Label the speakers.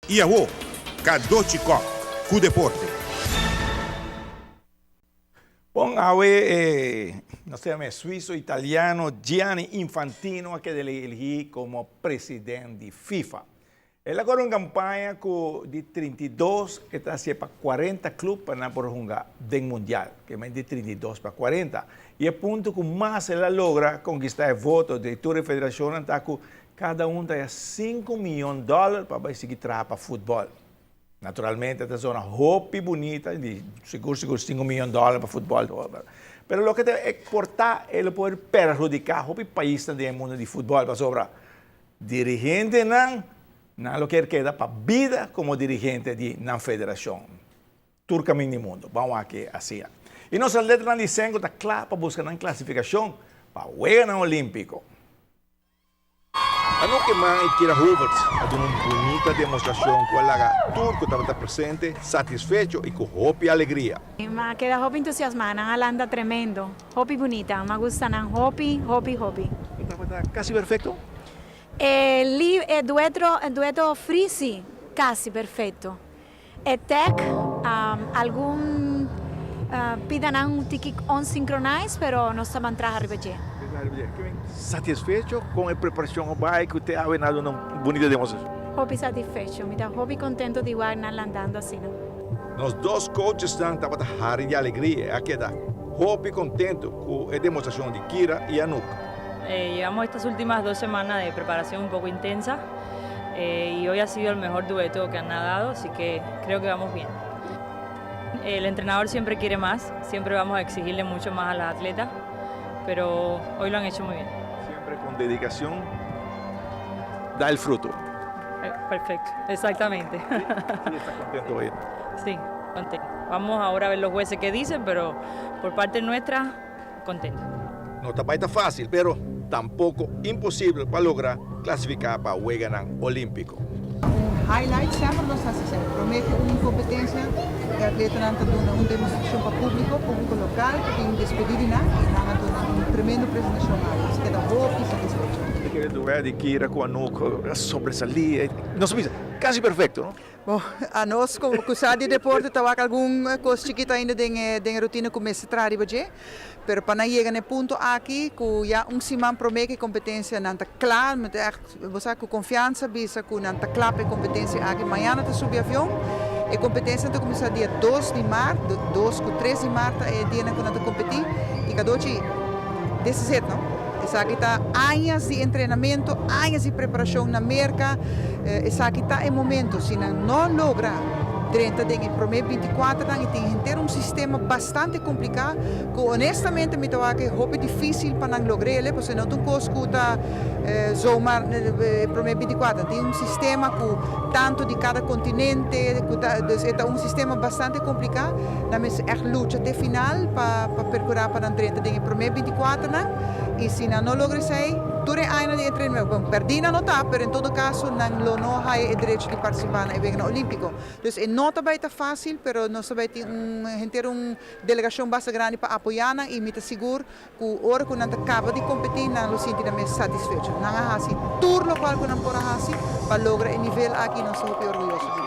Speaker 1: I awo, Cadochi Kock ku deporte.
Speaker 2: Bon, awe e, nos ta yama e suizo italiano Gianni Infantino a keda eligi komo president di FIFA. El a kore un kampaña ku di 32 e ta hasié pa 40 club pa nan por hunga den mundial, ke men di 32 pa 40. I e punto ku mas el a logra konkistá e voto di tur e federashonnan ta ku Kada un ta haya 5 miyon dòler pa bai sigui traha pa futbòl. Naturalmente ta zona hopi bunita, di sigur sigur 5 miyon dòler pa futbòl. Pero loke ta eksportá e lo por perhudiká hopi paisnan den e mundu di futbòl pasobra dirigentenan nan lo kier keda pa bida komo dirigente di nan federashon. Tur kaminda di mundu. Ban wak asina. I nos atletanan di Senko ta kla pa buska nan klasifikashon pa Weganan Olímpiko. Anouk Eman i Kira Hoevertsz a duna un bunita demostrashon ku a laga tur ku tabata presente satisfecho i ku hopi alegria.
Speaker 3: M'a keda hopi entusiasmá, nan a lanta tremendo, hopi bunita, m'a gusta nan hopi, hopi, hopi.
Speaker 2: E tabata kasi perfekto?
Speaker 3: E li, e duetro, e dueto free si, kasi perfekto. E tag, algun pidanan un tiki unsynchronized, pero nos ta ban traha riba dje.
Speaker 2: Satisfecho ku e preparashon a bai ku te awe nan a duna un bunita demostrashon?
Speaker 3: Hopi satisfecho, mi ta hopi kontento di wak nan landando asina.
Speaker 2: Nos dos coachesnan tabata hari di alegria i a keda hopi kontentu ku e demostrashon di Kira i Anouk.
Speaker 4: Llevamos estas últimas 2 semanas de preparación un poco intensa y hoy ha sido el mejor dueto que han nadado, así que creo que vamos bien. El entrenador siempre quiere más, siempre vamos a exigirle mucho más a las atletas, pero hoy lo han hecho muy bien.
Speaker 2: Siempre con dedicación da el fruto.
Speaker 4: Perfecto, exactamente.
Speaker 2: Sí, está contento hoy.
Speaker 4: Sí, contento. Vamos ahora a ver los jueces qué dicen, pero por parte nuestra, contento.
Speaker 2: No ta bai ta fásil, pero tampoko imposibel pa logra klasifiká pa Weganan Olímpiko.
Speaker 5: Un highlight semper nos ta hasi promé ku un kompetensia, e atletanan ta duna un demostrashon pa públiko, públiko lokal, ku tin despedí di nan i nan a duna un tremendo presentashon aki. Nos keda hopi satisfecho.
Speaker 2: E kere duet di Kira ku Anouk a sobresalí, nos a bisa kasi perfekto, no?
Speaker 5: Bon, anos komo ku sa di deporte ta wak algun kos chikitu ainda den e rutina ku mester traha riba dje, pero pa nan yega na e punto aki ku ya un siman promé ku e kompetensia nan ta kla, mi ta ègt, bo sa, ku konfiansa bisa ku nan ta kla pa e kompetensia aki. Mañana ta subi avion, e kompetensia ta kuminsá dia 2 di mart, 2 ku 3 di mart ta e dianan ku nan ta kompetí i kadochi, this is it, no? Esaki ta añas di entrenamentu, añas di preparashon na Merka. Esaki ta e momento. Si nan no logra drenta den e promé 24 nan i tin henter un sistema bastante kompliká ku honestamente mi ta wak e hopi difísil pa nan logr'el, pasobra no ta un kos ku ta zomaar e promé 24. Tin un sistema ku tantu di kada kontinente ku ta, dus e ta un sistema bastante kompliká. Nan mester ègt lucha te final pa perkurá pa nan drenta den e promé 24 nan i si nan no logra esei, tur e añanan di entrenamentu, bon, pèrdí nan no ta, pero en todo kaso nan lo no haya e derecho di partisipá na e Weganan Olímpiko. Dus e no ta bai ta fásil, pero nos ta bai tin un henter un delegashon basta grandi pa apoyá nan i mi ta sigur ku ora ku nan ta kaba di kompetí nan lo sinti nan mes satisfecho. Nan a hasi tur lokual ku nan por a hasi pa logra e nivel aki i nos ta hopi orguyoso di nan.